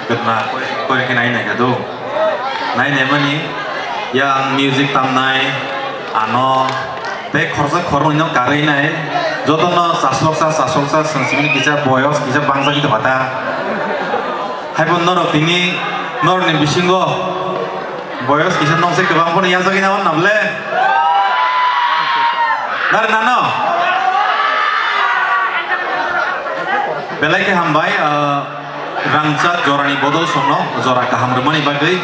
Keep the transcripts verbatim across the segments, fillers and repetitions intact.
Kwtma koi, koi khe nai nai kha do. Nai nai mani, yang music tamnai, ano, tei khorsa khoroknwi no karwi nai, jotono chasloksa, chasloksa, swng simi kisa boyos, kisa bangjagwi tongkha ta. Haibo norok tini, norokni bisingo, boyos kisa nongse kwbang phano yajagwi na wan nable. Nare nano? Belai khe hambai, ah, rangchak jorani bodol songno jora kaham rwmani bagwi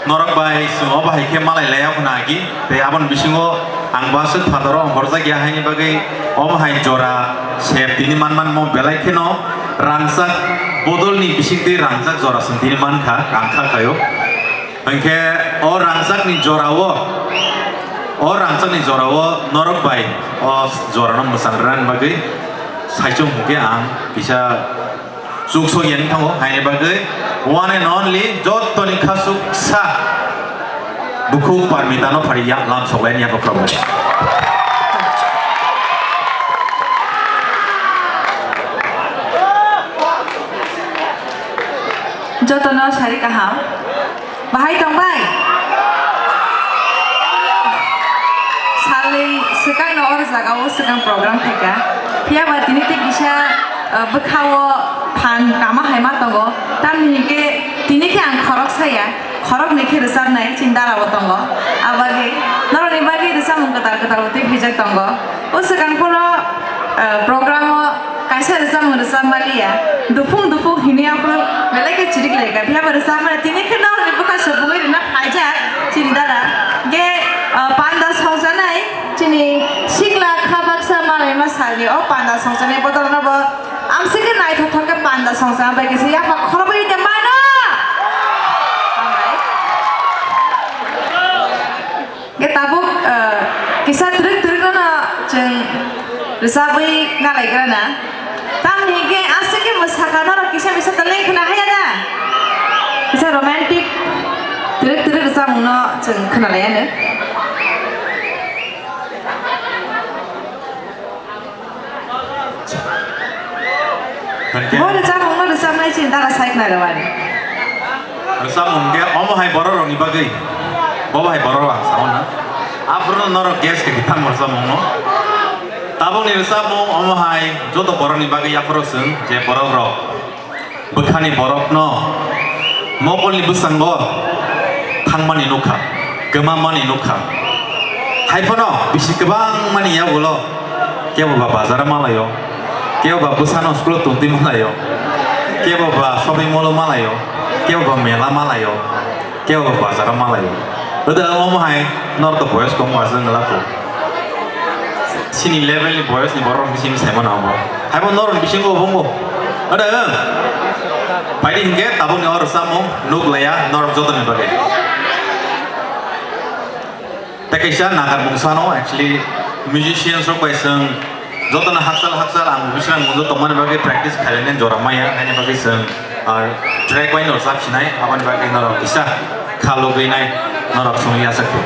norok bai chwng obo hai khe malai laiya hwna agi. Tei aboni bisingo ang bo aswk phataro ongkhorjak ya haini bagwi omo hai jora sep tini manman mo belai kheno rangchak bodolni bisingtwi rangchak jora chwng tini mankha, ang kha khaio. Hwnkhe o rangchakni jorao, o rangchakni jorao norok bai o jorano mwchang rwna bagwi saichung hwnkhe ang kisa chuk sokya wng thango, haini bagwi one and only jotoni khasuk sa bukhuk Parmitano phari ya lam soklaini yaphak rok. Jotono sari kaham. Bahai tong bai? Salni swkangno oro jagao swkang program khaikha. Phiya ba tini tei kisa, uh, bwkhao phan kama hai ma tongo. Tamni hinkhe tini khe ang khorok saya, khoroknwi khe rwchapnai chini dara bo tongo. Abagwi norokni bagwi rwchapmung kwtal kwtal bo tei phaijak tongo. O swkang phano, eh, program o kaisa rwchapmung rwchap maliya, duphung duphung hinwi aphuru belai khe chirik laikha. Phiya ba rwchapmani tini khe norokni bwkha sobugwi rwna phaijak chini dara. Ge, eh, panda songchanai chini sikla kha baksa malaima salni o panda songchanai bodolno bo amsike naithok thok khe panda songchana bai kisa yapha khorobwi de mano. Hambai. Ge tabuk, eh, kisa twrwk twrwk no chwng rwchabwi nalaigra na. Tamni hwnkhe aswk khe mwsakha norok kisa misa ta leng khna haya da. Kisa romantic twrwk twrwk rwchapmung no chwng khna laiya no. Hwnkhe bo rwchapmungno rwchapnai chini dara sai khna rwmani. Rwchapmung hwnkhe omo hai borok rokni bagwi, bo hai borok rok ang sao na. Aphuru norok guess khe khe tamo rwchapmungno. Tabukni rwchapmung omo hai joto borokni bagwi yaphuru chwng je borok rok. Bwkhani borokno mokolni bwskango thangmani nukha, kwmamani nukha. Haiphano bisi kwbangmani yagulo kebo ba bazaro malaio, kebo ba bwsano school-o tongtwi malaio, kebo ba shopping mall-o malaio, kebo ba mela malaio. Kebo bazaro malaio. Oda omo hai norok to boyos kom wazwng lapo. Sini level ni boyos ni borok ni sini saimano amo. Haibo norok ni bisingo bongo. Oda, paidi hingke tabuk ni oro samo nuk laya norok joto ni bagwi. Tei kaisa nagar mungsano actually musicians rok bai chwng jotono hakchal hakchal ang bising mungjo tongmani bagwi practice khailani jora maya, haini bagwi chwng, ah, track bai no rwchap sinai, aboni bagwi norok kisa kha lugwi nai norok songwi achak di.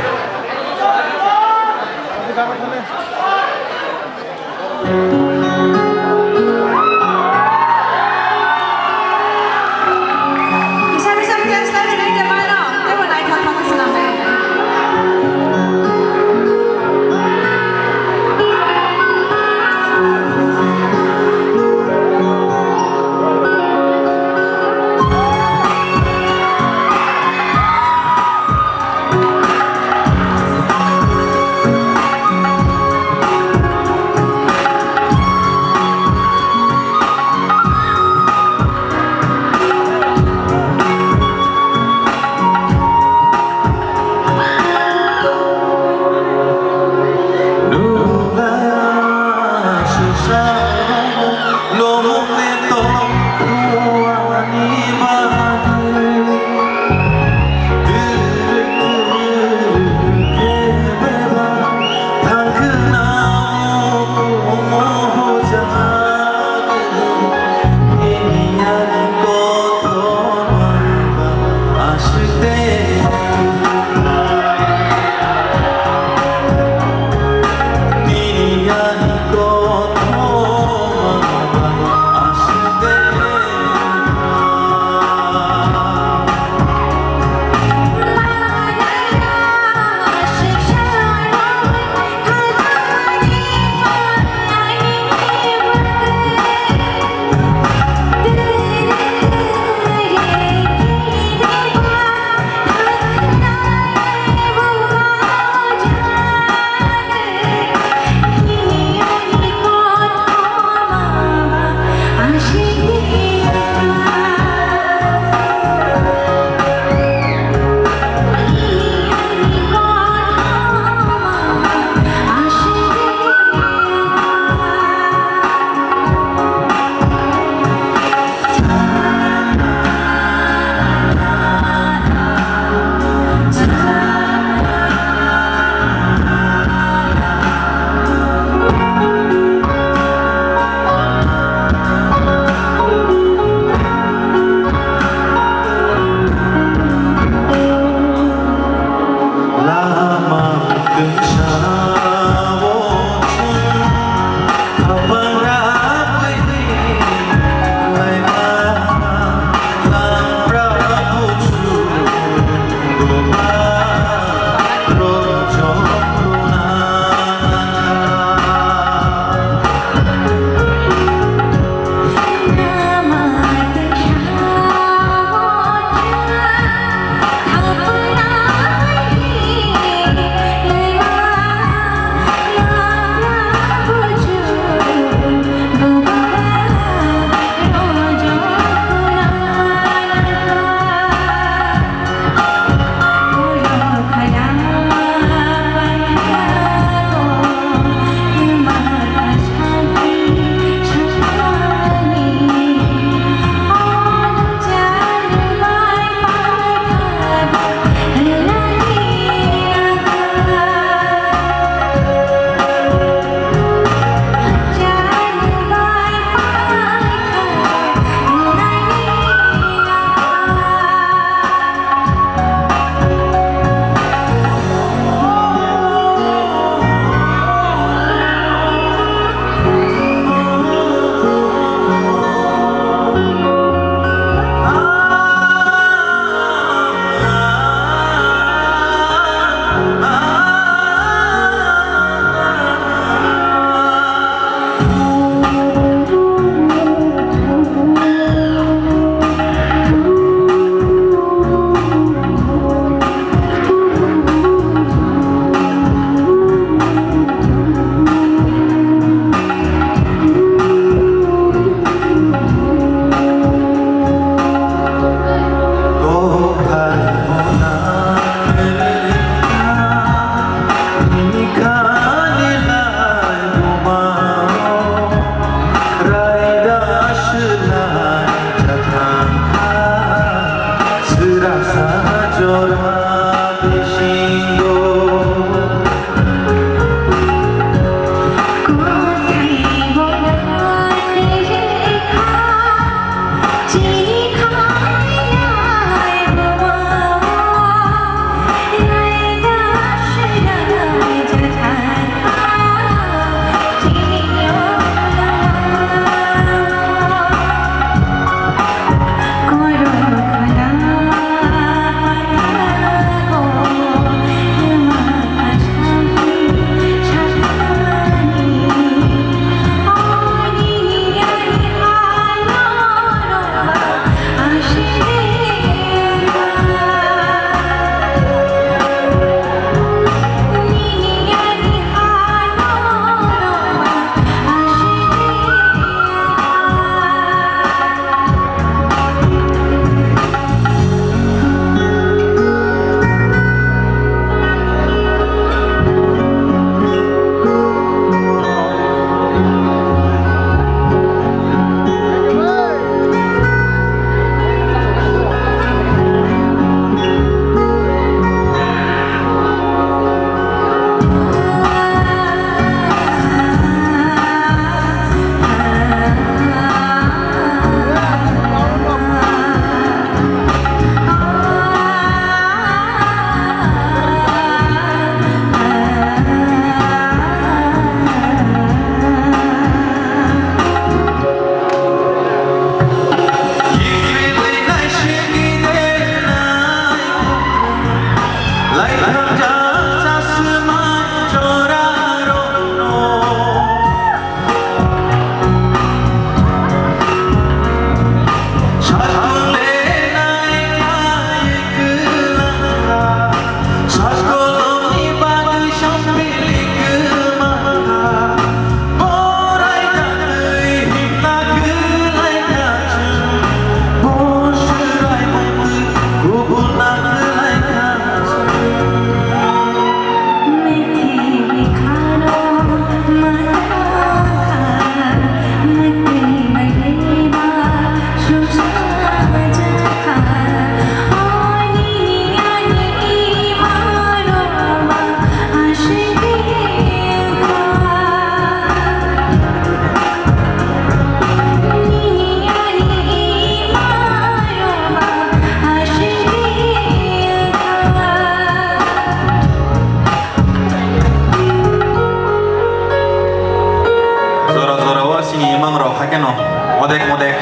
Chini imang rok hakeno odek modek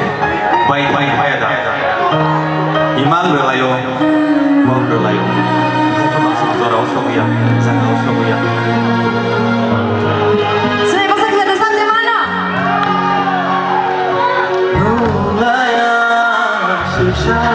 bai bai bai da. Imang rwlaio, mok rwlaio. Hakhe baksa jora o sogwi ya, jaga o sogwi ya. Sini bwsa khe da samde mano. Rwlaiya, sisa.